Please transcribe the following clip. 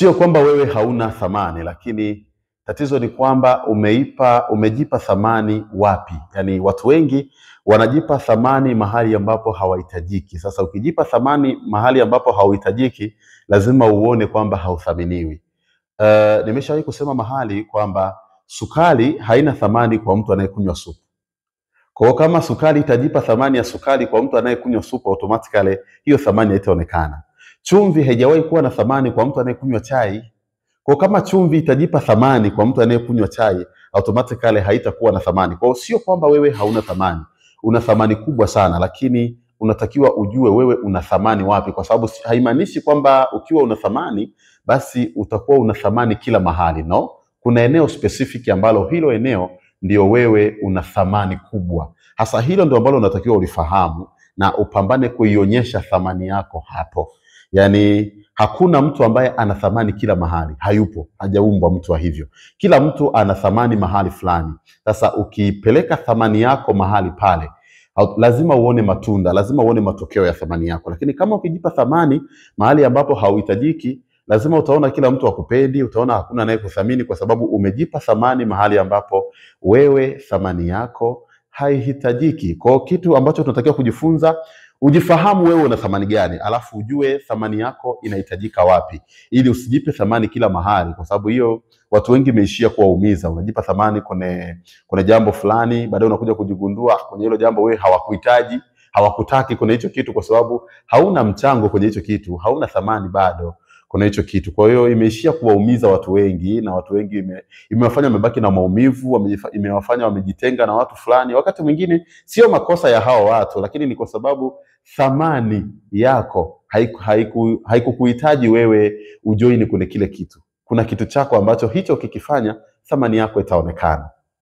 Sio kwamba wewe hauna thamani, lakini tatizo ni kwamba umejipa thamani wapi? Yaani watu wengi wanajipa thamani mahali ambapo hawahitajiki. Sasa ukijipa thamani mahali ambapo hauhitajiki, lazima uone kwamba hauthaminiwi. Nimeshawahi kusema mahali kwamba sukari haina thamani kwa mtu anayekunywa supu. Kwa hiyo kama sukari itajipa thamani ya sukari kwa mtu anayekunywa supu, automatically hiyo thamani haitaonekana. Chumvi haijawahi kuwa na thamani kwa mtu anayekunywa chai. Kwa kama chumvi itajipa thamani kwa mtu anayekunywa chai, automatically haitakuwa na thamani. Kwa hiyo sio kwamba wewe hauna thamani, una thamani kubwa sana, lakini unatakiwa ujue wewe una thamani wapi, kwa sababu haimaanishi kwamba ukiwa una thamani basi utakuwa una thamani kila mahali. No, kuna eneo specific ambalo hilo eneo ndio wewe una thamani kubwa. Hasa hilo ndio ambalo unatakiwa ulifahamu na upambane kuionyesha thamani yako hapo. Yaani hakuna mtu ambaye ana thamani kila mahali, hayupo, hajaumbwa mtu wa hivyo. Kila mtu ana thamani mahali fulani. Sasa ukipeleka thamani yako mahali pale, lazima uone matunda, lazima uone matokeo ya thamani yako. Lakini kama ukijipa thamani mahali ambapo hauhitajiki, lazima utaona kila mtu akupendi, utaona hakuna anayekuthamini, kwa sababu umejipa thamani mahali ambapo wewe thamani yako haihitajiki. Kwa kitu ambacho tunatakiwa kujifunza, ujifahamu wewe una thamani gani, alafu ujue thamani yako inahitajika wapi, ili usijipe thamani kila mahali, kwa sababu hiyo watu wengi imeishia kuwaumiza. Unajipa thamani kwenye jambo fulani, baadaye unakuja kujigundua kwenye hilo jambo wewe hawakuhitaji, hawakutaki kwenye hicho kitu, kwa sababu hauna mchango kwenye hicho kitu, hauna thamani bado kwenye hicho kitu. Kwa hiyo imeishia kuwaumiza watu wengi, na watu wengi imewafanya wamebaki na maumivu, imewafanya wamejitenga na watu fulani. Wakati mwingine sio makosa ya hao watu, lakini ni kwa sababu thamani yako haikukuhitaji wewe ujoini kwenye kile kitu. Kuna kitu chako ambacho hicho kikifanya thamani yako itaonekana.